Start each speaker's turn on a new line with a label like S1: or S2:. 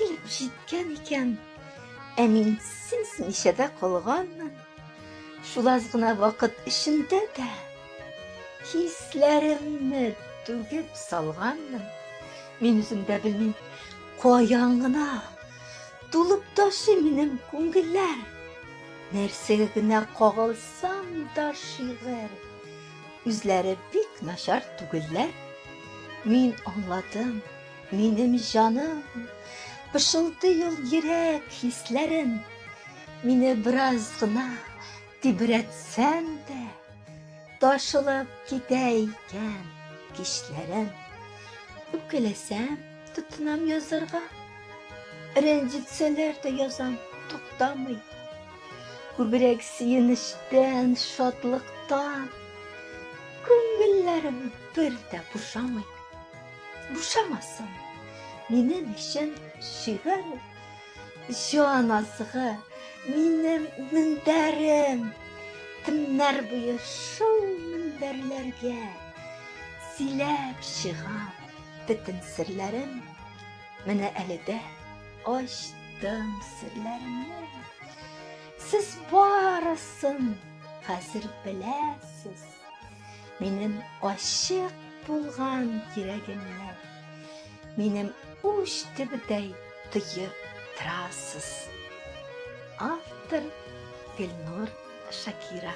S1: килеп җиткән икән, ә мин сизмичә дә калганмын. Шул аз гына вакыт эчендә дә хисләремне түгеп салганмын. Мин үзем дә белмим, каян гына тулып ташый минем күңелләр. Нәрсәгә генә кагылсам да шигырь. Үзләре бик начар түгелләр. Мин аңладым, минем җаным пышылдый ул йөрәк хисләрен. Мине бераз гына тибрәтсәң дә, ташылып китә икән кичләрем. Үпкәләсәм, тотынам язарга. Рәнҗетсәләр дә язам, туктамый. Күбрәк сөенечтән, шатлыктан күңелләрем бер дә бушамый. Бушамасын. Минем өчен шигырь җан азыгы, минем мендәрем. Төннәр буе шул мендәрләргә сөйләп чыгам бөтен серләрем. Менә әле дә ачтым серләремне. Сез барысын хәзер беләсез. Минем ачык булган йөрәгемне, минем уч төбедәй тоеп торасыз. Автор Гөлнур Шакира.